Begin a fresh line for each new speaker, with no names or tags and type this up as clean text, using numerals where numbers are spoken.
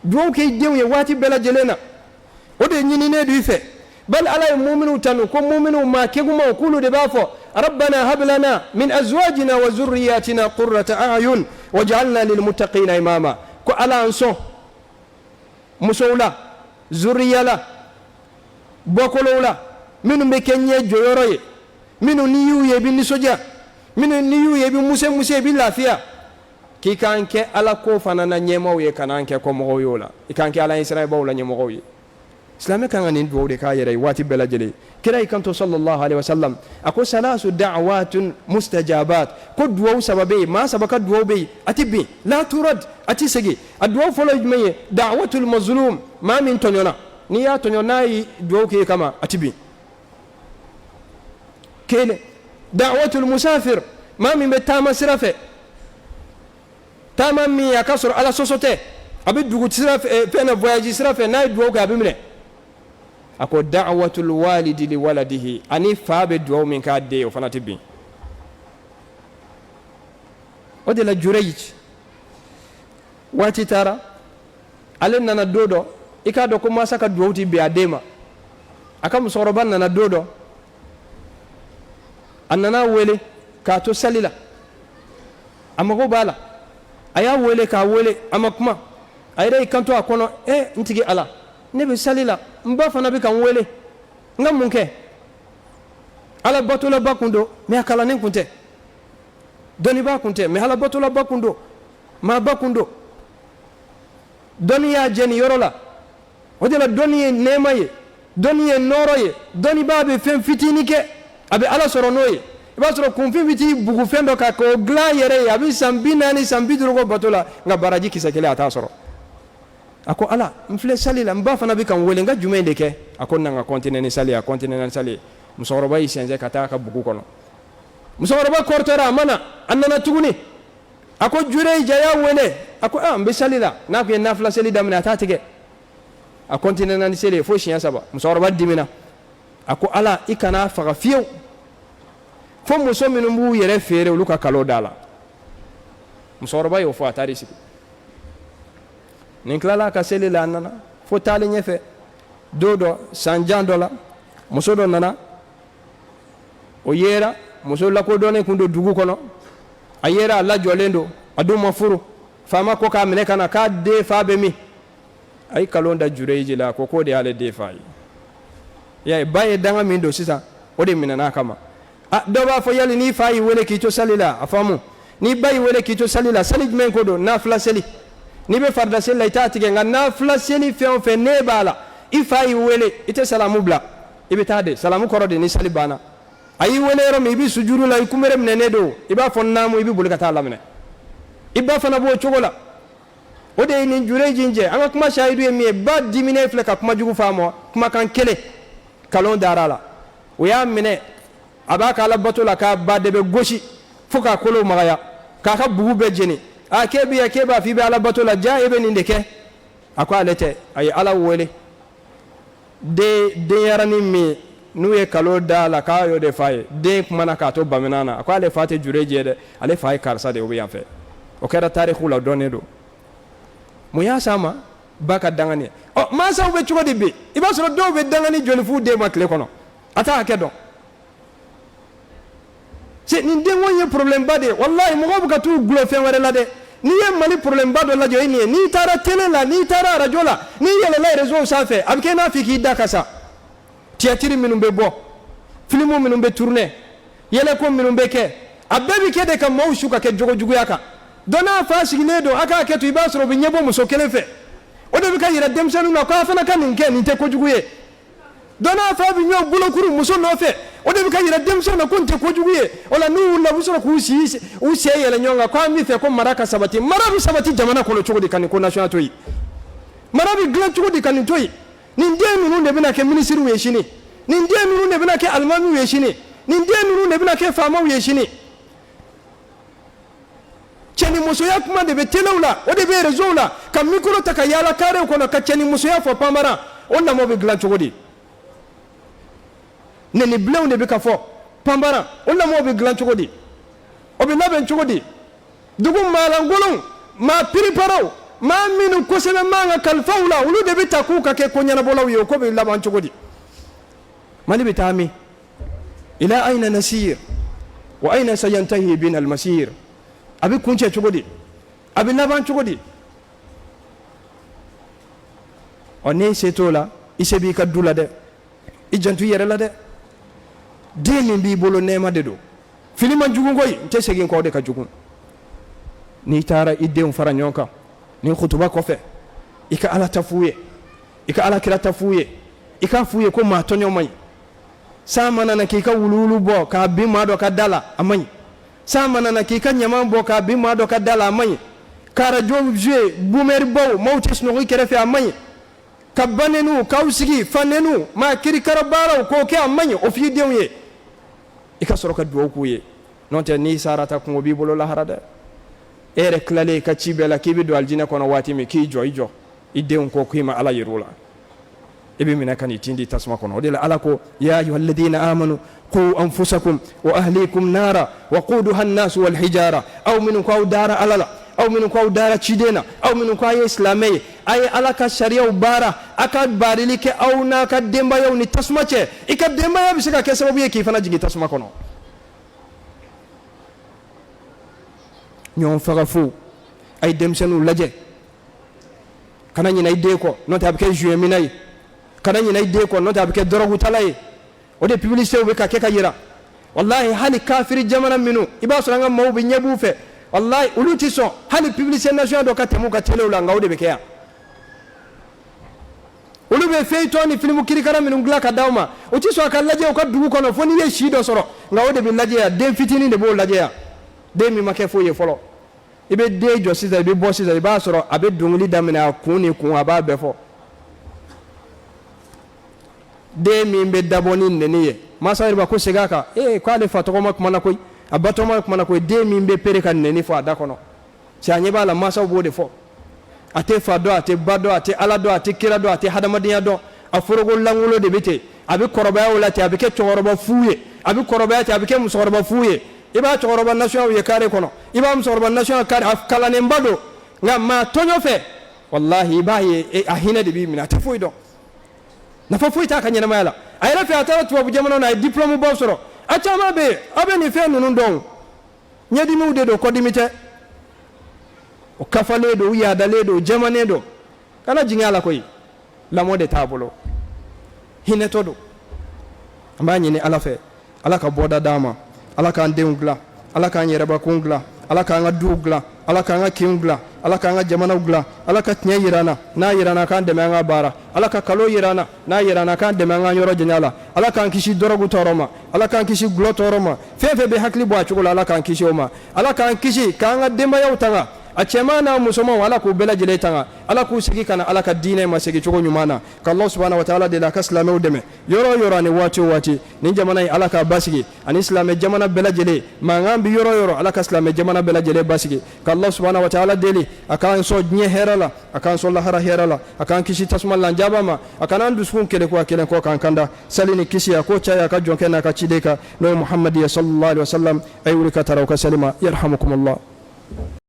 Duwawu kɛ i denw ye waati bɛɛ lajɛlen na, o de ɲininen don i fɛ. Bali Ala ye muminiw tanu ko muminiw maa kegumaw, k'olu de b'a fɔ: rabbana hab lana min azwajina wa zurriyatina qurrata a'yun waj'alna lilmuttaqina imama. Ko Ala, an sɔn musow la, zuriya la, bɔkolow la, minnu bɛ kɛ ɲɛ jɔyɔrɔ ye, minnu n'i y'u ye i bɛ nisɔndiya, minnu n'i y'u ye i bɛ muse muse, i bɛ lafiya. K'i k'an kɛ Ala ko fana na ɲɛmaaw ye, kana an kɛ kɔmɔgɔw ye o la, i k'an kɛ Ala ɲɛsiranbaaw la ɲɛmɔgɔw ye. Silamɛ kan ka nin dugawu de k'a yɛrɛ ye waati bɛɛ lajɛlen. Kira y'i kanto sallallahu alaihi wasallam, a ko salasu da'awatun mustajabat, ko dugawu saba bɛ yen, maa saba ka dugawu bɛ yen, a tɛ bin, la turad, a tɛ segin. A dugawu fɔlɔ ye jumɛn ye? Da'watul mazlum, maa min tɔɲɔna, n'i y'a tɔɲɔ, n'a ye dugawu k'e kama, a tɛ bin. Kelen, da'watul musafir, maa min bɛ taama sira fɛ, taama min a ka sɔrɔ Ala sɔsɔ tɛ, a bɛ dugu sira fɛ, fɛn na, voyage sira fɛ, n'a ye dugawu kɛ, a bɛ minɛ. A ko da'watul walidi li waladihi, ani fa bɛ dugawu min k'a den ye, o fana tɛ bin. O de la Jurayj waati taara, ale nana don dɔ, i k'a dɔn ko mansa ka dugawu tɛ bin a den ma. A ka musokɔrɔba nana don dɔ, a nana wele k'a to sali la, a mago b'a la. A y'a wele k'a wele, a ma kuma. A yɛrɛ y'i kanto a kɔnɔ: e n tigi Ala, ne bɛ sali la, n ba fana bɛ ka n wele, n ka mun kɛ? Ala batolaba kun don, mais a kalannen kun tɛ, dɔnnibaa kun tɛ, mais Ala batolaba kun don, maaba kun don. Dɔnni y'a jɛ nin yɔrɔ la. O de la dɔnni ye nɛɛma ye, dɔnni ye nɔɔrɔ ye. Dɔnnibaa bɛ fɛn fitinin kɛ, a bɛ Ala sɔrɔ n'o ye. I b'a sɔrɔ kunfin bɛ t'i bugu fɛn dɔ kan k'o dilan yɛrɛ ye, a bɛ san 40, san 50 kɛ bato la, nka baraji kisɛ kelen a t'a sɔrɔ. A ko: Ala, n filɛ sali la, n ba fana bɛ ka n wele, n ka jumɛn de kɛ? A ko na n ka continuer ni sali ye. A continuer ni sali ye. Musokɔrɔba y'i sɛnsɛn ka taa a ka bugu kɔnɔ. Musokɔrɔba kɔrɔtɔra, a ma na. A nana tuguni, a ko Jureja y'a wele. A ko n bɛ sali la. N'a tun ye nafila seli daminɛ, a t'a tigɛ. A continuer na ni seli ye fo siɲɛ saba. Musokɔrɔba dimina, a ko: Ala, i kana faga fiyewu fo muso minnu b'u yɛrɛ feere, olu ka kalo da la. Musokɔrɔba y'o fɔ, a taar'i sigi. Nin tilala a ka seli la, a nana fo taalen ɲɛfɛ, don dɔ, san jan dɔ la, muso dɔ nana. O yera, muso lakodɔnnen kun don dugu kɔnɔ. A yera, a lajɔlen don, a dun ma furu. Faama ko k'a minɛ ka na, k'a den fa bɛ min? A ye kalon da Jureji la, a ko k'o de y'ale den fa ye. Y'a ye, ba ye danga min don sisan, o de minɛna a kama. A dɔw b'a fɔ: yali n'i fa y'i wele k'i to sali la, a faamu, n'i ba y'i wele k'i to sali la, sali jumɛn ko don? Nafila seli. N'i bɛ farida seli la, i t'a tigɛ, nka nafila seli fɛn o fɛn n'e b'a la, i fa y'i wele, i tɛ salamu bila, i bɛ taa de. Salamu kɔrɔ de ni sali banna. A y'i wele yɔrɔ min, i bɛ sujuru la, i kunbere minɛnen don, i b'a fɔ naamu, i bɛ boli ka taa laminɛ. I ba fana b'o cogo la. O de ye nin Jureji jɛ. An ka kuma sayidu ye min ye, ba diminen filɛ ka kuma jugu f'a ma, kumakan kelen, kalon dara a la. O y'a minɛ, a b'a ka Ala bato la, k'a ba de bɛ gosi fo k'a kolo magaya, k'a ka bugu bɛɛ jeni. A k'e bɛ yan, k'e b'a fɔ i bɛ Ala bato la, ja e bɛ nin de kɛ. A ko ale tɛ. A ye Ala wele. Den denyɛrɛnin min n'u ye kalo da la k'a y'o de fa ye, den kumana k'a to bamina na, a ko ale fa tɛ Jureji ye dɛ, ale fa ye karisa de ye, o bɛ yan fɛ. O kɛra tariku la, dɔnnen don. Mun y'a s'a ma? Ba ka dangani. Ɔ, mansaw bɛ cogo di bi? I b'a sɔrɔ dɔw bɛ dangani joli f'u den ma tile kɔnɔ, a t'a hakɛ dɔn. Nin denko ye problème ba de ye. Walahi, mɔgɔw bɛ ka t'u gulon fɛn wɛrɛ la dɛ. N'i ye Mali problème ba dɔ lajɛ, o ye nin ye. N'i taara télé la, n'i taara arajo la, n'i yɛlɛla réseau sanfɛ, a bɛ kɛ i n'a fɔ k'i da ka sa. Théâtre minnu bɛ bɔ, film minnu bɛ tourner, yɛlɛko minnu bɛ kɛ, a bɛɛ bɛ kɛ de ka maaw su ka kɛ jogo juguya kan. Dɔ n'a fa sigilen don, a k'a kɛ to, i b'a sɔrɔ u bɛ ɲɛbɔ muso kelen fɛ. O de bɛ ka yira denmisɛnninw na k'a fana ka nin kɛ, nin tɛ kojugu ye. Dɔ n'a fa bɛ ɲɔgɔn bolokuru muso nɔfɛ, o de bɛ ka yira denmisɛnw na ko nin tɛ kojugu ye. O la, n'u wulila, u bɛ sɔrɔ k'u si u sen yɛlɛ ɲɔgɔn kan ko an bɛ fɛ ko mara ka sabati. Mara bɛ sabati jamana kɔnɔ cogo di ka nin ko nation to yen? Mara bɛ dilan cogo di ka nin to yen? Nin den ninnu de bɛna kɛ minisiriw ye sini, nin den ninnu de bɛna kɛ alimamiw ye sini, nin den ninnu de bɛna kɛ faamaw ye sini. Cɛnimusoya kuma de bɛ telew la, o de bɛ réseau la, ka micro ta ka yaala karew kɔnɔ ka cɛnimusoya fɔ panbaran. O lamɔ bɛ dilan cogo di? Nɛnibilenw de bɛ ka fɔ panbaran. O lamɔ bɛ dilan cogo di? O bɛ labɛn cogo di? Dugu maalankolonw, maa piriparaw, Maa minnu kosɛbɛ man ka kalifa u la, olu de bɛ ta k'u ka kɛ ko ɲɛnabɔlaw ye. O ko bɛ laban cogo di? Mali bɛ taa min? Ila ayna nasir wa ayna sayantahi bina almasir. A bɛ kuncɛ cogo di? A bɛ laban cogo di? Ɔ, n'e se t'o la, i se b'i ka du la dɛ. I janto i yɛrɛ la dɛ. Den min b'i bolo, nɛɛma de don. Fili man jugu koyi, n tɛ segin kɔ, o de ka jugu. N'i taara i denw fara ɲɔgɔn kan nin kutuba kɔfɛ, i ka Ala ta f'u ye, i ka Ala kira ta f'u ye, i k'a f'u ye ko maa tɔɲɔ man ɲi. San mana na k'i ka wuluwulu bɔ k'a bin maa dɔ ka da la, a man ɲi. San mana na k'i ka ɲaman bɔ k'a bin maa dɔ ka da la, a man ɲi. Ka arajo jouer bumɛribaw, maaw tɛ sunɔgɔ i kɛrɛfɛ, a man ɲi. Ka baneniw k'aw sigi, faneniw, maa kirikara baaraw k'o kɛ, a man ɲi. O f'i denw ye, i ka sɔrɔ ka dugawu k'u ye. N'o tɛ, n'i sara ta, kungo b'i bolo lahara dɛ. E yɛrɛ tilalen i ka ci bɛɛ la k'i bɛ don alijinɛ kɔnɔ waati min, k'i jɔ, i jɔ i denw ko k'i ma Ala yir'u la, i bɛ minɛ ka n'i tin di tasuma kɔnɔ. O de la Ala ko: ya ayyuhalladhina amanu qu anfusakum wa ahlikum nara waquduha an-nasu wal hijara. Aw minnu ko aw dara Ala la, aw minnu ko aw dara ciden na, aw minnu ko aw ye silamɛ ye, a ye Ala ka sariyaw baara, a ka baarili kɛ aw n'a ka denbayaw ni tasuma cɛ. I ka denbaya bɛ se ka kɛ sababu ye k'i fana jigin tasuma kɔnɔ. Ɲɔgɔn faga fo a ye denmisɛnninw lajɛ. Kana ɲinɛ i den kɔ, n'o tɛ a bɛ kɛ joint minna ye. Kana ɲinɛ i den kɔ, n'o tɛ a bɛ kɛ dɔrɔgutala ye. O de publicité bɛ ka kɛ ka yira. Walahi, hali kafiri jamana minnu i b'a sɔrɔ an ka maaw bɛ ɲɛ b'u fɛ, walahi, olu tɛ sɔn hali publicité nation dɔ ka tɛmɛ u ka telew la. Nka o de bɛ kɛ yan. Olu bɛ feuilleton ni filimu kirikara minnu dilan ka d'aw ma, o tɛ sɔn a ka lajɛ u ka dugu kɔnɔ fo n'i ye si dɔ sɔrɔ. Nka o de bɛ lajɛ yan. Den fitinin de b'o lajɛ yan, den min ma kɛ foyi ye fɔlɔ. I bɛ den jɔ sisan, i bɛ bɔ sisan, i b'a sɔrɔ a bɛ dɔnkili daminɛ, a kun ni kun, a b'a bɛɛ fɔ. Den min bɛ dabɔ ni nɛni ye, mansa yɛrɛ b'a ko segin a kan, ee, k'ale fa tɔgɔma kumana koyi, a ba tɔgɔma kumana koyi. Den min bɛ pere ka nɛni fɔ a da kɔnɔ, cɛ, a ɲɛ b'a la mansaw b'o de fɔ. A tɛ fa dɔn, a tɛ ba dɔn, a tɛ Ala dɔn, a tɛ kira dɔn, a tɛ hadamadenya dɔn. A foroko lankolon de bɛ ten. A bɛ kɔrɔbaya o la ten, a bɛ kɛ cɛkɔrɔba fu ye. A bɛ kɔrɔbaya ten, a bɛ kɛ musokɔrɔba fu ye. I b'a cɛkɔrɔba nasɔngɔw ye kare kɔnɔ, i b'a musokɔrɔba nasɔngɔ kare. A kalannenba don, nka maa tɔɲɔ fɛ, walahi, i b'a ye a hinɛ de b'i minɛ. A tɛ foyi dɔn, nafa foyi t'a ka ɲɛnamaya la. A yɛrɛ fɛ, a taara tubabu jamana na, a ye diplôme baw sɔrɔ. A caman bɛ yen, aw bɛ nin fɛn ninnu dɔn, ɲɛdimiw de don, kɔdimi tɛ. O kafalen don, u yaadalen don, jɛmanen don. Kana jigin a la koyi, lamɔ de t'a bolo, hinɛtɔ don. An b'a ɲini Ala fɛ, Ala ka bɔda d'an ma, Ala k'an denw dilan, Ala k'an yɛrɛbakun dilan, Ala k'an ka duw dilan, Ala k'an ka kinw dilan, Ala k'an ka jamanaw dilan. Ala ka tiɲɛ yira an na, n'a yira an na, k'an dɛmɛ an ka baara. Ala ka nkalon yira an na, n'a yira an na, k'an dɛmɛ an ka yɔrɔ janya la. Ala k'an kisi dɔrɔgu tɔɔrɔ ma, Ala k'an kisi gulɔ tɔɔrɔ ma. Fɛn fɛn bɛ hakili bɔ a cogo la, Ala k'an kisi o ma. Ala k'an kisi k'an ka denbayaw tanga, a cɛman n'a musomanw, Ala k'u bɛɛ lajɛlen tanga. Ala k'u segin ka na Ala ka diinɛ ma segin cogo ɲuman na. Ka Allah subahana wa taala deli, a ka silamɛw dɛmɛ yɔrɔ o yɔrɔ ani waati o waati. Nin jamana in, Ala k'a basigi, ani silamɛ jamana bɛɛ lajɛlen. Mankan bɛ yɔrɔ o yɔrɔ, Ala ka silamɛ jamana bɛɛ lajɛlen basigi. Ka Allah subahana wa taala deli, a k'an sɔn diɲɛ hɛrɛ la, a k'an sɔn lahara hɛrɛ la, a k'an kisi tasuma lanjaba ma, a kana an dusukun keleku a kelen kɔ k'an kanda. Sali ni kisi, a k'o caya a ka jɔnkɛ n'a ka ciden kan, n'o ye Muhamadi ye, sallallahu alaihi wasallam. A ye wuli ka tara u ka sali ma. Yarhamukumullah.